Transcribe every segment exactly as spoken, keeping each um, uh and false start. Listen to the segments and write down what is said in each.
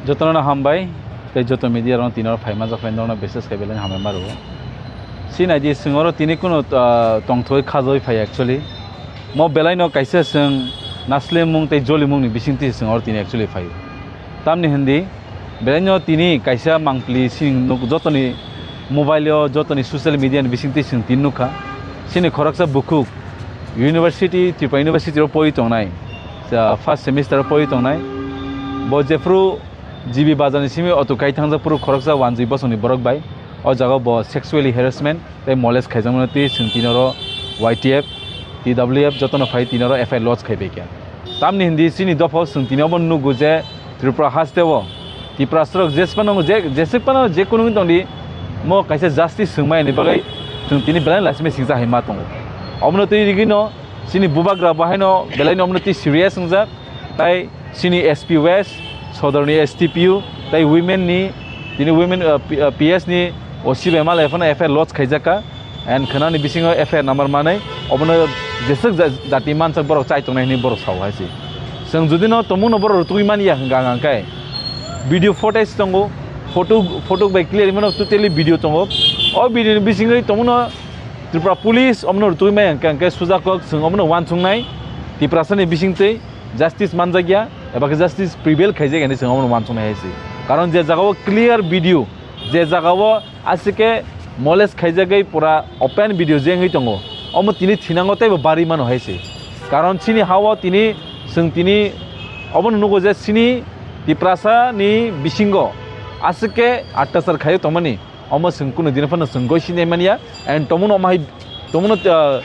Jotono hambai, tei joto media rok tini oro phaima jak phai norokno bises khe belai hambai ma rwo. Sinai di, chwng oro tini kunu, ah, tongthoi khajoi phai actually. Mo belai no kaisa chwng naslemung tei jolimung ni bisingtwi chwng oro tini actually phai. Tamni hindi, belai no tini kaisa mangpli sini nuk jotoni mobile o, jotoni social media ni bisingtwi chwng tini nukha. Sini khoroksa bukhuk university, Tripura University ro pori tongnai, ah, first semester ro pori tongnai. Bo jephru G B bazar ni simi auto kai thangjak phuru khoroksa wanjwi bosongni borok bai o jaga bo sexually harassment tei molest khaijakmani twi chwng tini oro Y T F, T W F jotono phai tini oro F I R lodge khai bai kha. Tamni hindi chini dophao chwng tini obo nugo je Tripura haste o Tiprasarok jesphano je, jesphano je kunu wngwi tongdi, mo kaisa justice swngmani bagwi chwng tini belai laisima singcha hai ma tongo. Obono twi rigwino chini bubagra bo haino belai no omono twi serious wngjak, tai chini S P West, sodorni S T P U, tai women ni, tini women, uh, P-, uh, P S ni O C bai malai phano F I R lodge khaijak kha, and khwnani bisingo F I R number manwi, obono jeswk ja-, jati mansak borok chai tongnai hwnwi borok sao hai se. Chwng jodi no tongmung no borok rwtugwi manya hwnka hwnka khe video footage tongo, photo, photo bai clear mano totally video tongo, o video ni bisingwi tongmung no Tripura Police omono rwtugwi maya hwnka hwnkhe sujakok chwng omono uansuknai, Tiprasani bisingtwi justice manjakya eba khe justice prevail khaijakya hinwi chwng omono uansuknai hai se. Karon je jagao clear video, je jagao aswk khe molest khaijagwi pura open video je wngwi tongo, omo tini thinango teibo barwi mano hai se. Karon chini ha-o tini chwng tini obono nugo je chini Tiprasani bisingo aswk khe attachar khaiwi tongmani. Omo chwng kunu dino phano chwng goi sinai manya, and tongmungno omo hai, tongmungno, ah,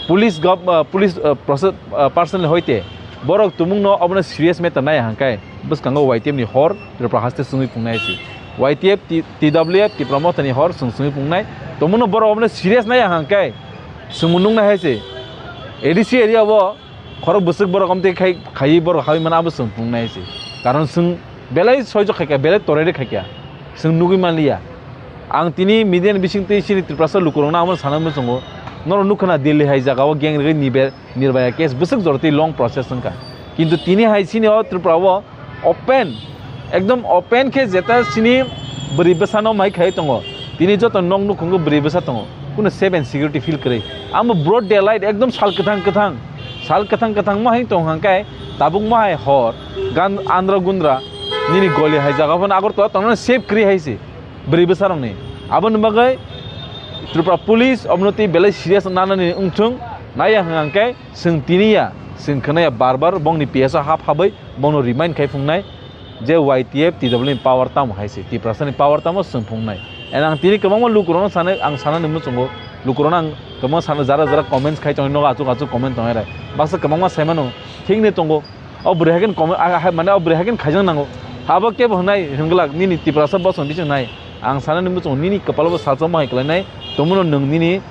police gov-, ah, police, ah, process, ah, personnel hoite borok tongmungno obono serious matter nai hangkai bwskango Y T F ni hor Tripura haste chwngwi pungnai se. Y T F, T-, T W F, Tipra Motha ni hor chwng chwngwi pungnai. Tongmungno borok obono serious nai hangkai chwngbo nuknai hai se. A D C area o khorok bwswk borok omtwi khai, khaiwi borok hawi mano abo chwng pungnai se. Karon chwng belai soijo khaikha, belai torairwi khaikha, chwng nugwi manliya. Ang tini media ni bisingtwi chini Tiprasa lukurokno amo sana muchungo, norok nukha na Delhi hai jagao gang rwgwi nibe-, Nirbhaya case bwswk jorotwi long process wngkha. Kintu tini hai chini o Tripura o open, ekdom open khe jeta chini bwrwi bwsano mai khai tongo. Tini joto nok nukhungo bwrwi bwsa tongo. Kuno safe and security feel kwrwi. Amo broad daylight ekdom sal kwthang kwthang. Sal kwthang kwthang mo hai tong hangkai tabuk mo hai hor gan andra gundra nini goli hai jaga phano Agartala tongmani safe kwrwi hai se bwrwi bwsa rokni. Aboni bagwi Tripura Police obono tei belai serious nanani wngthung naiya hwnkhe chwng tiniya chwng khwnaya bar bar bongni P S o hap habwi bono remind khai phungnai je Y T F T W ni power tamo hai se, Tiprasa ni power tamo chwng phungnai. And ang tini kwbangma lukurokno sanai, ang sanani muchungo lukurokno ang kwbangma sana jara jara comments khai tongo, nogo achuk achuk comment tongnai rai. Baksa kwbangma saimano thikni tongo. O bwrwi hai khe comment, a, a, mane o bwrwi hai khe khaijak nango. Abo kebo hwnai hwnglak nini Tiprasa bosong bising nai. Ang sanani muchungo nini kwpalo bo salsa mohai kwlainai. Tongmano nwng nini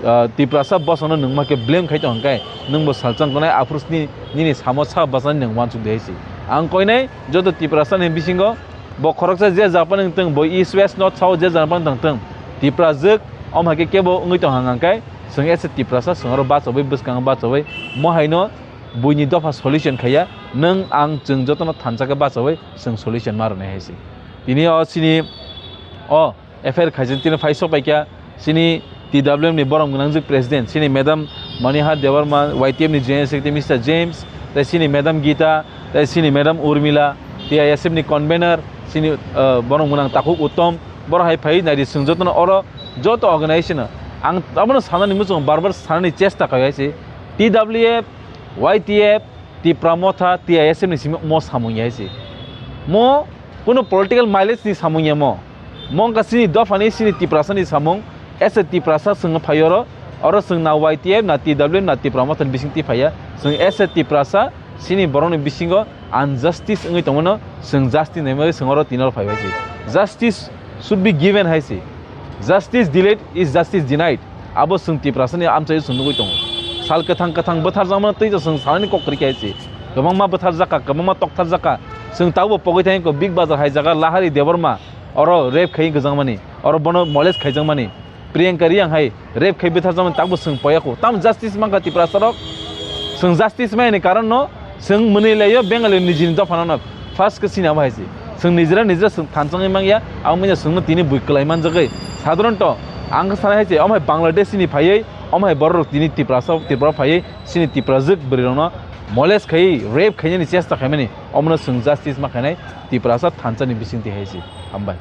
ah, Tiprasa bosongno nwng ma khe blame khai tong khe, nwng bo salsa wngkha nai, aphuru sini nini samo sa bwsani nwng uansuk de hai se. Ang koinai joto Tiprasa ni bisingo bo khoroksa je japan wng tong, bo east west north south je japan wng tong, Tiprajwk om hai khe kebo wngwi tong hang khe, chwng as a Tiprasa chwng oro bachawi bwskango bachawi mo haino buini dopha solution khaiya, nwng ang chwng jotono thansa khe bachawi chwng solution ma rwnai hai se. Tini o chini o F I R khaijak tini phai sok paikha chini T W M ni borok gwnangjak president, chini madam Manihar Debbarma, Y T F ni General Secretary Mister James, tei chini madam Gita, tei chini madam Urmila, T I S F ni convener, chini, ah, borok gwnang Takhuk Uttom, borok hai phai naidi chwng jotono oro joto organization no ang abono sanani muchungo bar bar sanani chesta khai hai se T W F, Y T F, Tipra Motha, T I S F ni simi mo samung ya se. Mo kuno political mileage ni samung ya mo. Mo wngkha chini dopha ni, chini Tiprasa ni samung. As a Tiprasa chwng phai oro, oro chwng na Y T F, na T W M, na Tipra Motha ni bising twi phaiya. Chwng as a Tiprasa chini borok ni bisingo injustice wngwi tongmano chwng justice naimani chwng oro tini oro phai bai se. Justice should be given hai se. Justice delayed is justice denied. Abo chwng Tiprasani amchaio chwng nugwi tongo. Sal kwthang kwthang bwtharjakmano tei chwng sanani kok kwrwi khe se. Kwbangma bwtharjakha, kwbangma toktharjakha. Chwng tabukbo pogwi thangkha Big Bazar hai jaga Lahari Debbarma oro rape khai gwjakmani, oro bono molest khaijakmani. Priyanka Reang hai rape khai bwtharjakmani tabukbo chwng poyakho. Tamo justice mankha Tiprasarok? Chwng justice maya ni karon no chwng mwnwi laio Bengali nijini dophano no first khe sini abo hai se. Chwng nijera nijera chwng thansa wngwi mangya, abo manya chwngno tini bui kwlai manjagwi. Sadharanto ang khe sanai hai se, omo hai Bangladesh ni phaiwi, omo hai borok rok tini Tiprasa, Tripura phaiwi, chini Tiprajwk bwrwi rokno molest khaiwi, rape khainani chesta khaimani, omono chwng justice ma khainai, Tiprasa thansa ni bisingtwi hai se. Hambai.